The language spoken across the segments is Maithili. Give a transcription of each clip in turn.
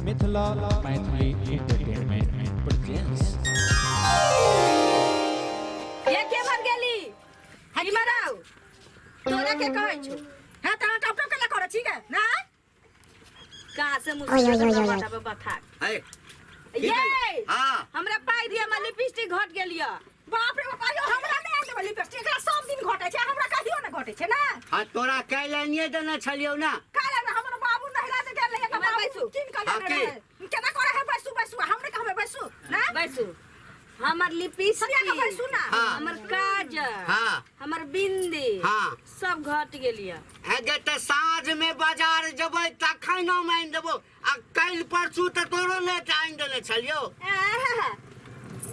Mithila Maithili entertainment presents. ये के भर गेली इमर आउ, तोरा के कहै छु। हां, त टप टप केला करै छी गे ना? कहाँ से मुश्किल से बता। है। ये हाँ। हमरा पाई दिया, हमरा लिपस्टिक घट गेलिया। बाप रे बाप, आयो हमरा नहि आयल देबै लिपस्टिक। एकरा सब दिन घटै छै, हमरा कहियो नहि घटै छै ना। हाँ, तोरा कैलनिये देने छलियौ ना? काले ना हमर बाबू नहिरा से गेल रहे तऽ इमहर बाबू बैसू। कीन के हाँ, लेने की? रहे। केना करे है? बैसू बैसू, हमरे कहबै बैसू ना। बैसू, हमर सरिया के लिपस्टिक, बैसू ना। हाँ। हमर काजल, हाँ। हमर बिंदी, हाँ। सब घट गेलिया। हेगे, तऽ साँझ में बाजार जेबै तखन हम आनि देबो, आ काल्हि परसू तऽ तोरो लेट आनि देने छलियौ। आहा,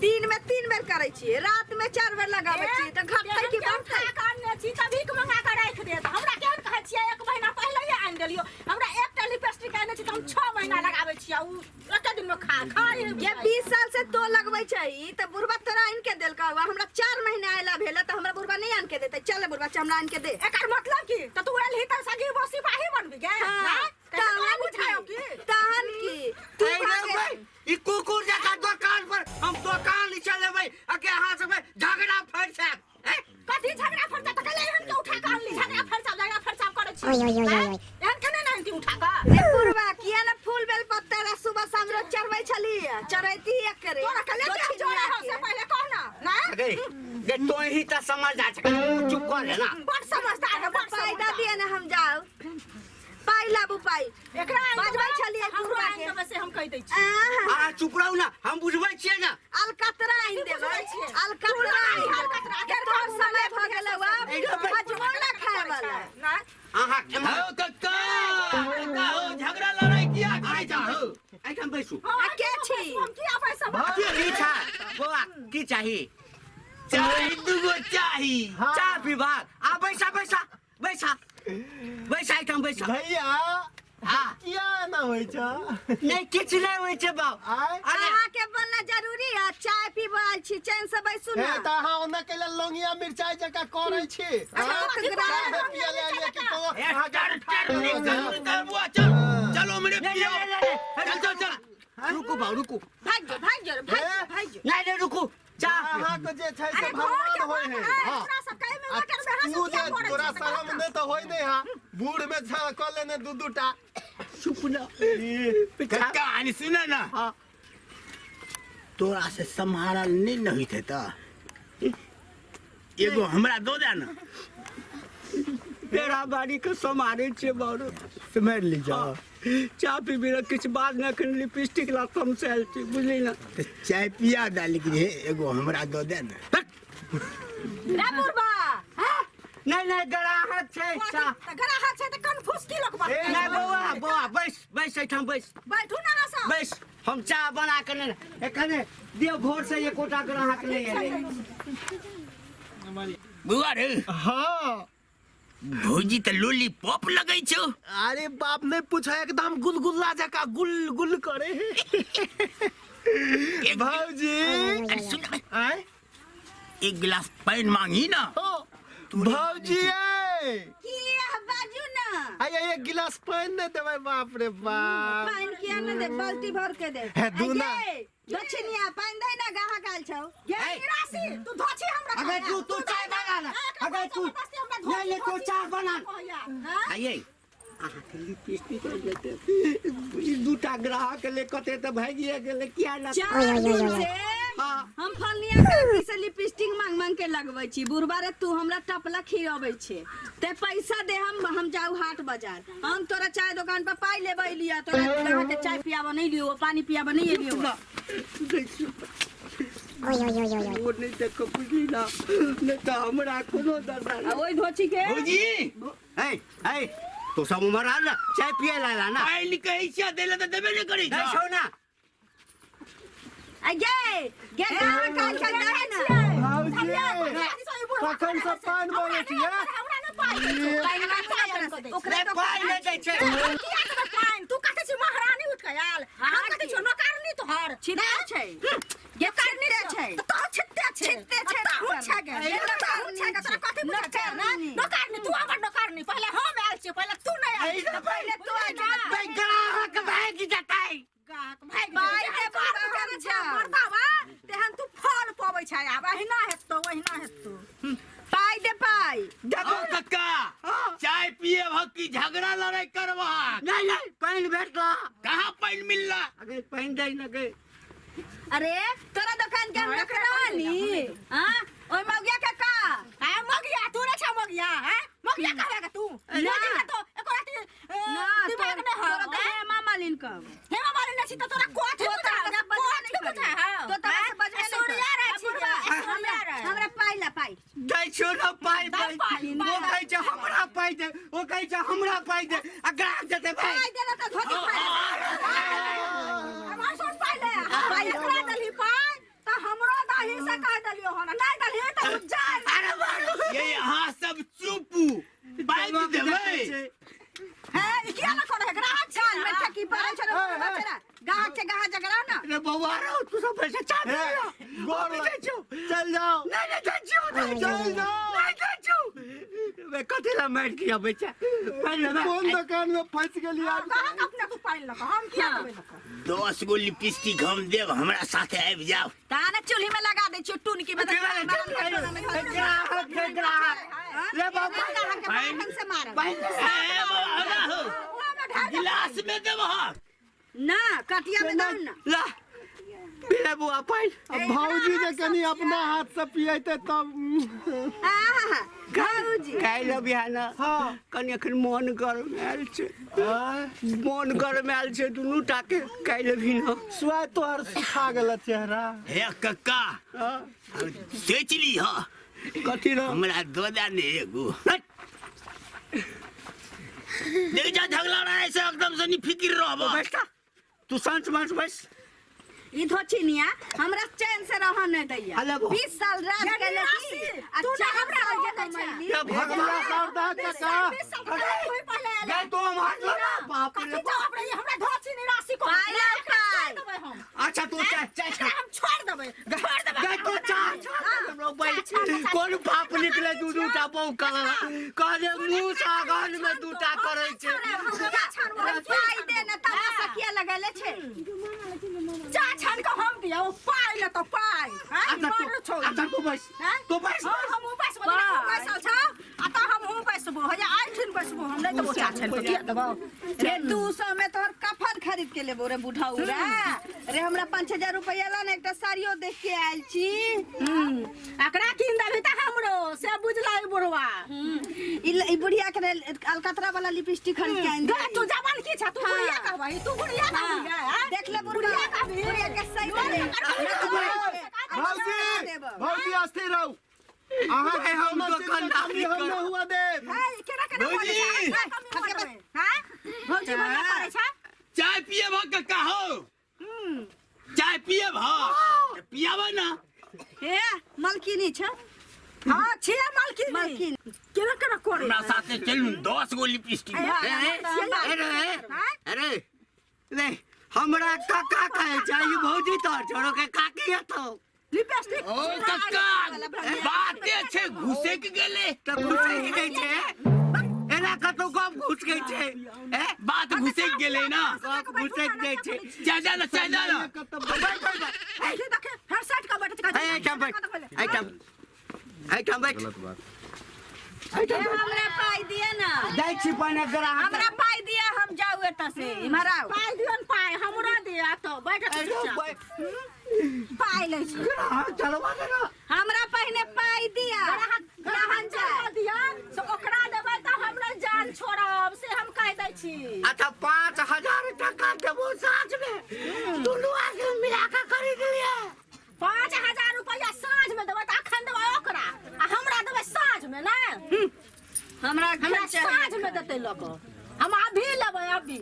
दिन में 3 बेर करै छियै, रात में 4 बेर लगाबै छियै, तऽ घटतै की बढ़तै? उठा के आनने छी तऽ भीख मंगा के राखि देत। हमरा केहन कहै छियै? एक महीना पहिले आनि देलियौ। हमरा एकटा लिपस्टिक आनै छी तऽ हम 6 महीना लगाबै छियै, उ एके दिन में खा खा। ये 20 साल से तो लगबै छै तऽ बुढ़बा तोरा आनि के देलकौ, आ हमरा 4 महीना आयला भेल तऽ हमरा बुढ़बा नहि आनि के देतै? चल बुढ़बा, चल हमरा आनि के दे। एकर मतलब की? तऽ तू एलही तऽ सगी वो सिपाही बनबी गे? हाँ, हैं? तऽ तोरा तहन बुझायो की? की? तहन की तू ऐ रे भागे? भाई, ई कुकुर जकाँ दोकान पर हम दोकान चलेबै आ के अहाँ सब झगड़ा फरसायब, हैं? कथी झगड़ा फरसा? तऽ कहले एहन के उठा के आनली, झगड़ा फरसा, झगड़ा फरसा करै छी, हैं? एहन केना ने आनती उठा के? रे बुढ़बा, किया ने फूल बेल पत्ता रा सुबह शाम रोज चढ़बै छली? चढ़ैती एकरे तोरा कहले के जोड़ा हो से पहिले कह ना ना। अगे गे, तो ही तऽ समझदार छै, चुप कर ले ना। बड़ समझदार है, बड़ पाई द समझदार। दिए ने, हम जाउ, पाई लाबू, पाई। एकरा आनि बजबै देबै, छलियै हमरो बुढ़बा आनि के। देबै से हम कहि दै छी। आहा, अहाँ चुप रहू ना, हम बुझबै छियै ना। अलकतरा आनि देबै। बुझबै छियै। अलकतरा आनि देबै। अलकतरा, तोहर समय भऽ गेलौ आब। ऐ रे बे- हजमो ना खाय वाला। ना। अहाँ केम्हर? हौ कक्का, कक्का हौ, झगड़ा लड़ाई किया करै छौ हौ? एहिठाम बैसू। हाँ, आ के छी? हम की आबै सब? की छै बौआ, की चाही? चाही, दूगो चाही। चाह पीबाक? आ बैसा बैसा बैसा बैसा, एहिठाम बैसा। भैया। हाँ। किया एना होइ छ? नहि, किछु नहि होइ छै बाउ। आय। अरे अहाँ के बोलना जरूरी है? चाय पीबऽ आयल छी, चैन से बैसू हे ना। तऽ अहाँ ओना कैला लौंगिया मिरचाई जकाँ करै छी? अच्छा, चाय पियै लए एलियै कि कोनो ए, अहाँके चल चल, नहीं जरूरी है बुआ, चल चलो मेरे नहीं, पियो। नहीं, नहीं, नहीं, चल चल चल। रुकू बाउ, रुकू। भाग जो, भाग जो, भाग जो, भाग जो। नहीं नहीं, रुकू, चाह पियो। अहाँके जे छै से अरे घर भगवान के होइ बात है। है, हाँ। तोरा सब कहे में आ मटर में हंस तू जे किया करै तोरा छी? शरम नहि तऽ होइ नहि हा, बूढ़ में कऽ लेने दू दू टा। चुप ना। कक्का, आनि सुन ना। हाँ। तोरा से सम्हारल नहीं न होइत है तऽ एगो हमरा दो दे ना। पेड़ा बाड़ी के सम्हारे छियै बारू। सम्हारि ली जाओ। चाह पीबी रह, किछु बात नहि, एखन लिपस्टिक ला तमसायल छी, बुझली ना? तऽ चाय पिया दे, लेकिन हे, एगो हमरा दऽ दे ना। रे बुढ़बा। नहीं नहीं, ग्राहक छै चाह। तऽ ग्राहक छै तऽ कन्फ्यूज की लोक बात? नहीं बौआ, बौआ, बैस बैस, एहिठाम बैस। बैठू ना अहाँ सब। बैस, हम चाह बना के ने एखने दियौ। भोर से एकोटा ग्राहक नहि एलै। बौआ रे। हाँ। भौजी तऽ लोली पॉप लगै छौ। अरे बाप, नहीं पूछा, एकदम गुलगुल्ला जका गुल गुल करे है भौजी। अरे सुन। आय। एक गिलास पानि मांगी ना। ओ, भौजी ए। की अहाँ बाजू ना। आय, एक गिलास पानि नहि देबै? बाप रे बाप। पानि किया ने दे? बाल्टी भर के दे। हे, दू ना। दक्षिणिया, पानि दे ना, गाहक आयल छौ। ये निराशी, तू धोछी हमरा अगर कहैया। तू तू चाय बना ना। अगर तू जबरदस्ती हमरा धोछी, नहीं नहीं, तू धोछी चाय बना। कहैया, हाँ? आइए, अहाँके लिपस्टिक आबि जेतै। ई दूटा ग्राहक ले कते तऽ भागिए गेलै, किया ना? 4 दिन से हाँ। हम फलनिया काकी से लिपस्टिक मांग मांग के लगबै छी। बुढ़बा रे, तू हमरा टपला खियबै छे ते पैसा दे, हम जाऊ हाट बाजार। हम तोरा चाय दुकान पर पाई लेबै लिया, तोरा अहाँ के चाय पियाबऽ नहीं लियो, पानी पियाबऽ नहीं लियो। ओ नहि देखो, बुझली ना? नहि तऽ हमरा कोनो दशा आ ओहि धोची के। भौजी। है है, तो सब उमर आल ना, चाय पिए ला ना। पानि कहै छियै दै लए तऽ देबे नहि करै नहीं छौ। छौ ना। आ गे गे, गाहक आयल छै, दे ना। भौजी, कखन से पानि मांगै छियै? हमरा नहि पाइ दै छौ। पानि मांगू ना ओकरा से, ओकरा नहीं तो पाइ नहि दै छै। किया देबै पानि? तू कथी छी, महारानी उठ के आयल? हम कथी छियौ, नौकरनी तोहर? छिते छै गे, छिते छै। तऽ तोहर छिते छै। छिते छै। तोहूँ छै गे, तोहूँ छै गे। तोरा कथी बुझै छै ना? नौकरनी तू हमर, नौकरनी। पहिले हम आयल छियै, पहिले तू नहि आयल। ऐ रे। पहिले तू आ जा। भाई, ग्राहक भागि जेतै। ग्राहक भागि पाइ जेतै। दे कर्म बुढ़बा करै छै हम जाउ। मर्दावा तेहन तू फल पबै छै आब अहिना हेतौ अहिना हेतौ। पाइ दे पाइ। देखो ओ कक्का चाय पिए भक की झगड़ा लड़ाई करबा? नहीं नहीं पानि भेटला। कहाँ पानि मिलला? अगे पानि दै न गे। अरे तोरा दुकान के हम रखवानी हां ओय मौगिया के का आ मगिया तू रे छा मगिया हैं मगिया कहबे के तू ना। मगिया तो एको राति ना दिमाग नै हो तोरा तो हेमा मालिन कहब। हेमा मालिन नै छी त तोरा कोथी तो बुझा तोरा से बजबे कोथी नहीं बुझा करी। हां तो तोरा से बजबे नहीं सूर्या करी। रे छी हमरा हमरा पाइ ला पाइ दै छियौ न पाइ दै पाइ पाइ, ओ पाइ। कहै छै हमरा पाइ दे ओ कहै छै हमरा पाइ दे आ ग्राहक जेतै भाइ। पाइ देला त धोती फाड़ि हमर सुन पहिले पाइ एकरा देलही पाइ त हमरो दही से कह देलियो हन नै देलही त तू जा। अरे मारू ये अहाँ सब चुपू पाइ देबै। हैं ई किया न करे ग्राहक छी कान में ठकी पड़ल छौ रे बुढ़बा तोरा। गाहक के गाहक जगरा ना। अरे बौआ रौ तू सब पैसा चाह दे गोर दै छियौ। चल जाओ नहीं नहीं दै छियौ दै छियौ। चल जाओ। नहीं दै छियौ। बे कथी ला मारि के अबै छै पानि लेबै? कोन दुकान में फंस गेली आब? ग्राहक अपने तू पानि लक हम किया देबै लक? 10 गो लिपस्टिक हम देब हमरा साथे आबि जाओ। ता ना चूल्ही में लगा दे छियो टुनकी में। ग्राहक छै ग्राहक ले बाबा ग्राहक के बाहर से मारब। पानि ले। ए बाबा ना हो गिलास में देबह ना कटिया में दम ना। ला पी ले बुआ पानि। अब भौजी जे कनी अपना हाथ से पियते तब। आहा भौजी काल्हि बिहान हाँ। कनि एखन मोन गरम आयल छै आँय, मोन गरम आयल छै दुनू टा के काल्हि भी न सुआइ तोहर सुखा गेल चेहरा। हे कक्का सोचि ली ह कथी रौ हमरा दऽ दे ने एगो। देख जा झगड़ा रहे से एकदम से नहीं फिक्र रहब। बैस ता तू सांच मांस बैस। ई धोचिनिया हमरा चैन से रह नहीं दैया। अले बो। 20 साल राज केले की आ तू ना 4 हमरा साल जे रह दै छै। कमैली। हे भगवान गिलास और दह काका। 20 साल तक तू ही पहिले एले। गए तो हम हाथ लगा बाप रे कथी बाप। जवाब रही हमरा धोची निराशी को पाइ ला पाइ। देबै हम। अच्छा तू चाय चाय एकरा हम छोड़ देबै छोड़ देबै। गए तो चाय हमरो बैठ कोन पाप निकले दू दू टा बहु कल कहले मुंह सागन में दू टा करै छै। पाइ दे ना तब सखिया लगले छै। चा छान के हम दिया ओ पाइ ले तो पाइ हैं अच्छा बड़ तू छौ। अच्छा तू बैस हैं? तू बैस। हाँ, हम हूँ बैसबो, तू बैसल छौ, आ तऽ हम हूँ बैसबो, हैया आइठिन बैसबो, हम नहि देबो चा छानि कऽ, किया देबौ? रे 200 में तोहर कफन खरीद के लेबो रे बुढ़ौरा। रे हमरा 5000 रुपया ला ने एकटा साड़ियो देख के आयल छी। एकरा कीन देबही तऽ हमरो, से बुझलै बुढ़वा। ई बुढ़िया के अलकतरा वाला लिपस्टिक खरीद के आइन दे। गे, तू जवान की छह, तू बुढ़िया कहबही, तू बुढ़िया कहबही, हैं? देख ले बुढ़िया बुढ़िया कहबही। बुढ़िया के सही दे। भौजी भौजी अस्थिर रहू। अहाँ के हम कोनो चीज के दोकानदारी कमी हम करब। नहि हुआ देब। है, केना केना बोलै छै, भौजी। हैं? कमी हुआ देबै, हैं? भौजी भैया करै छै? चाय पिए भक कक्का हो चाय पिए भ पियाब ना। हे मलकिनी छ। हाँ, छियै मालकिनी। मलकिनी। केना केना करै हमरा साथे चलू 10 गो लिपस्टिक। अरे हैं? अरे रे हमरा काका कहै छै ई भौजी तोहर छोरो के काकी हेतौ। लिपस्टिक ओ कक्का बाते छै घुसक गेले तऽ घुसकि गेल छै एना कतौ गप घुस गेल छै ए बात घुसक गेले ना गप घुसकि जाइ छै। चाय दे ना चाय दे ना। बैठ बैठ देखी देखी फेर सट कऽ बैठै छै। एहिठाम बैठ एहिठाम एहिठाम बैठ हे हमरा पाइ दिए ना। दै छी पहिने ग्राहक। हमरा पाइ दिए हम जाऊ एतऽ से इम्हर आउ। पाइ दियौन पाइ हमरो दिअ तऽ बैठ अरे बैठ पाइ लै छी। ग्राहक चलबा दे ना। हमरा पहिने पाइ दिया ग्राहक चलबा दिअ से ओकरा देबै तऽ हम नहि जान छोड़ब से हम कहि दै छी। अच्छा 5000 टका देबो साँझ में दुनू आदमी मिला के खरीद लिये। 5000 रुपैआ साँझ में देबै तऽ अखन देबै ओकरा आ हमरा देबै साँझ में ने। हमरा हमरा साँझ में देतै लऽ कऽ हम अभी लेबै अभी।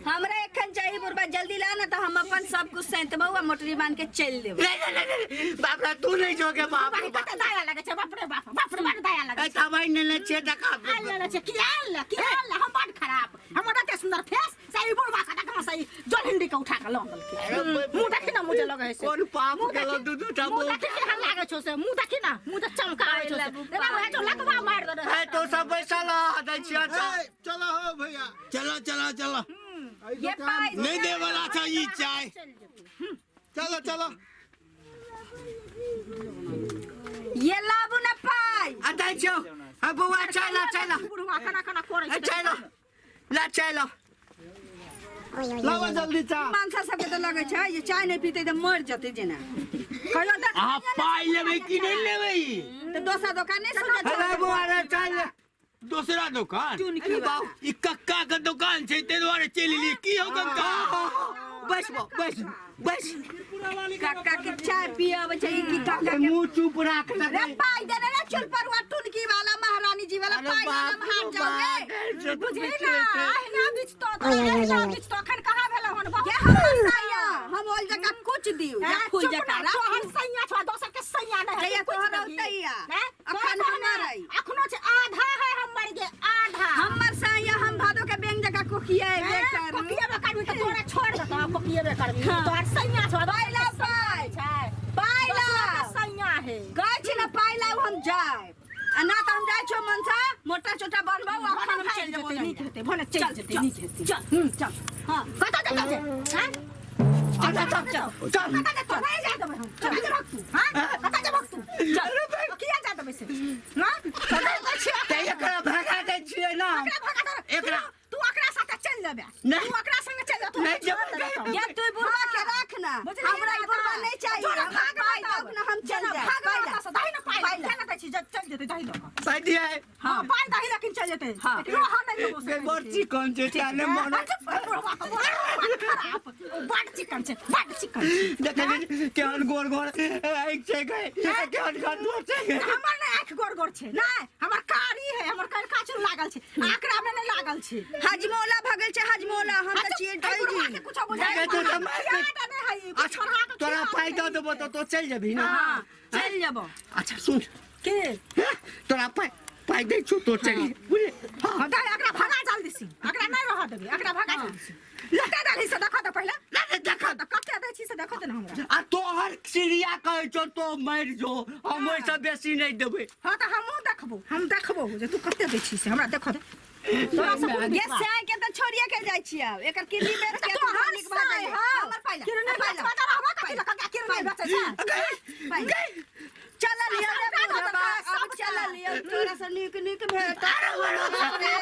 हमरा एखन चाही बुढ़बा जल्दी ला ना तऽ हम अपन सब कुछ सैंतबौ आ मोटरी बांध के चलि देबौ। नहीं नहीं नहीं बाप रे तू नहीं जोगे बाप रे कते दया लगै छै बाप रे बाप बाप रे बड दया लगै ए दवाई नेने छियै टका आयल लेने छै किया आयल किया आयल हम बड खराब हमर एते सुंदर फेस से ई बुढ़बा के देखना से जल हिंडी के उठा के लऽ गेलकै। मुँह देखी ना मुँह जे लगै छै कोन पाप मुँह केलौ देखी- दू दू टा मुँह बहु। देखी केहन लागै छौ से मुँह देखी ना मुँह तऽ चमकाबै छौ से देखा वएह जो लकवा मारि देने ए तो सब पैसा ला दै छियै अच्छा। ए, चलो हो भैया चलो चलो चलो। ये पाइ नहि देवला छै ई चाय। चलो चलो ये लाबू ना पाइ। आ दै छियौ। आ बौआ चाय ला, चाय ला। बुढ़वा केना केना करै ए, छै। चाय ला, ला चाय ला। लावा जल्दी चा। मानसा सबके तऽ लगै छै जे चाय नहि पीतै तऽ मरि जेतै जेना। कहियो देख अहाँ पाइ लेबै कि नहि लेबै? तऽ दोसर दोकान नहि सुनत। अरे बौआ रे चाय ले। दोसरा दोकान? चुनकी बाबू। ई कक्का के दोकान छै ताहि दुआरे चलि एलियै। की हौ कक्का? बैस बौ, बैस बैस। काका के चाय पियाबै छै ई की काका के मुँह चुप राख रे लगे। पाइ देने रे चुलपरुआ टुनकी वाला महारानी जी वाला अरे पाइ बाप हम हार रे जाओ बाप, रे। बुझली ना, अहिना बिचतो तो अहिना बिचतो अखन कहाँ भेलौ हन बहुत। ये हमर सैया हम ओल जका कुछ दियौ या हैं, फूल चुप जका ना, राख। तोहर सैया छौ, दोसर के सैया नहि है। जहिया तू कुछ तोहर देबही। रहतैया, हैं? अखन तोहर हमर नहि। अइ। अखनो छै आधा है हमर गे, आधा। हमर सैया हम भादो के बैंक जका कोकिए हैं, बे करू। कोकिएबे करबी तऽ तोरा छोड़ देतौ, कोकिएबे करबी। तोहर सैया छौ, पाइ लाउ, पाइ। छै। पाइ दोसर के लाउ। सैया है। कहै छी ने पाइ लाउ हम जायब। आ ना तऽ हम जाइ छियौ मनसा मोटा चोटा बनबौ अखन हम चलि जेबौ। नीक हेतै, भने चलि जेतै, नीक हेतै। चल चल। हां कतऽ जेतौ से? हैं? अच्छा चल चल चल। कतऽ जेतौ? नहि जा देबै हम। कतऽ जेबहक तू? हैं? कतऽ जेबहक तू? चल। किया जा देबै से? हैं? कतऽ जाइ छियै? तऽ एकरा भगा दै छियै ना। एकरा भगा दे। एकरा। तू ओकरा साथे चलि जेबे। नहि। तू ओकरा संगे चलि जा, तू नहि छोड़ जेबै। देबै। ये तू बुढ़वा के राख ना। बुझलिही हमरा ई ना बुढ़वा तऽ? नहीं चाहिए। जोरा हमरा भाग पाइ बताउ। दौक ना हम चल जेना जाए। भाग पाइ बताउ ला। से, दही ना पाइ पाइ ला। केना दै छी? चलि जेतै दही लऽ कऽ। पाइ दियै। हँ, पाइ दही लेकिन चलि जेतै। हाँ। रहऽ नहि देबौ से। गे बड़ चिकन छै चाय ने मन। बड चिकन छै, बड चिकन छै। देखै छी केहन गोर गोर आँखि छै गे, केहन गोर गोर छै गे। हमर नहि आँखि गोर गोर छै, नहि हमर कारी है, हमर करिका चूल लागल छै, आकरा मे नहि लागल छै। हजमोला भगल छै हजमोला हम तऽ छियै एहि बुढ़वा के ढैजी। कुछो बुझाइ देखै तो तऽ मारि खिया देने है ई, कुछ अच्छा छोड़ा के तोरा खिया पाइ देने दऽ देबो तऽ तो चलि जेबही ना? हां चलि जेबौ। अच्छा सुन। के? हैं? तोरा पाइ पाइ दै छौ तो चलि बुझले। हाँ, दे, एकरा भगा जल्दी से, एकरा नहि रहऽ देबै, एकरा भगा जल्दी से। कते देलही से देखऽ तऽ पहिले। नहि देख। तऽ कते दै छी से देखऽ तऽ ने हमरा। आ तोहर चिड़िया कहै छौ तो मरि जो, हम ओहिसँ बेसी नहि देबै। हाँ तऽ हमहूँ देखबौ, हम देखबौ जे तू कते दै छी से हमरा देखऽ दे। तोरा से कोन ये विश्वास? साय के तऽ छोड़िए के जाइ छियै आब। एकर किडनी बेच के तोहर नीक भऽ साय जाइ। हौ। हमर पाइ ला। किरनी पाइ ला। बेचबा तऽ रहबा कथी लऽ कऽ, किरनी बेचै छै? पाइ ला। चलल यौ रे सबटा बुढ़बा, दऽ अब सबटा। चलल यौ तोरा से नीक नीक भेट।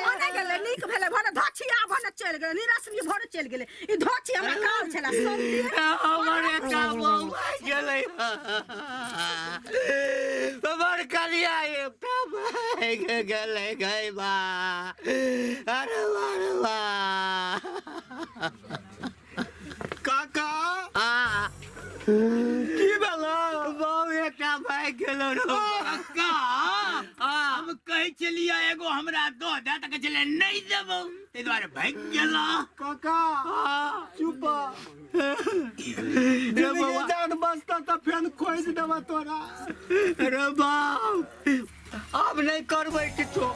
भने गेलै, नीक भेलै, भने धोछिया भने चलि गेलै, निरसनी भरे चलि गेलै। ई धोछी हमरा काम छलै, सौंपी। हमर एकटा बौआ गेलै, हमर कनिया एकटा भागि गेलै गै बा। अरे बा। काका आ की भेलो? बौ एकटा भागि गेलो रौ। कक्का हम कहै छलियै एगो हमरा दऽ दे तऽ कहै छलै नहि देबौ, ताहि दुआरे भागि गेलौ। काका चुप। रे जिंदगी बौआ। जान बचता तऽ फेन खोजि देबा तोरा। रे बाप आब नहि करबै किछो।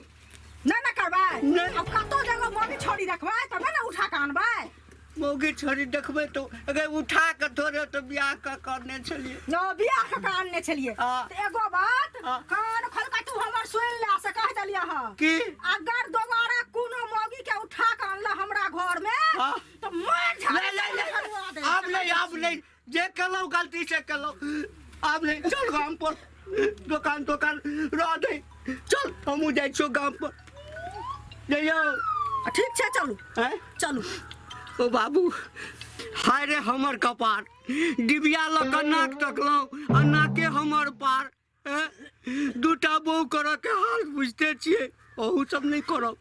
नहि ने करबै? नहि। आब कतौ जगह मौगी छोड़ी देखबै तबे ने उठा कऽ आनबै। मौगी छोड़ी देखबै तो अगर उठा कऽ थोड़े तऽ बियाह कऽ करने छलियै। न बियाह कऽ कऽ आनने छलियै। हाँ। तऽ एगो बात हाँ। कान खोल कऽ तू हमर सुनि ले से कहि देलियै हँ। की? अगर दोबारा कोनो मौगी के उठा कऽ अनला हमरा घर में हाँ। तऽ मारि झाड़ि नहीं नहीं नहीं झड़ुआ देब। आब नहीं, आब नहीं, जे केलहुँ गलती से केलहुँ, आब नहीं। चल गाम पर दोकान तोकान रह दे, चल हमहूँ जाइ छियौ गाम पर। जइयौ। ठीक छै चलू। हैं? चलू। ओ बाबू हाय रे हमर कपार, डिबिया लऽ कऽ नाक तकलहुँ आ नाके हमर पार। हैं? दूटा बहू करऽ के हाल बुझते छियै, अहू सब नहि करब।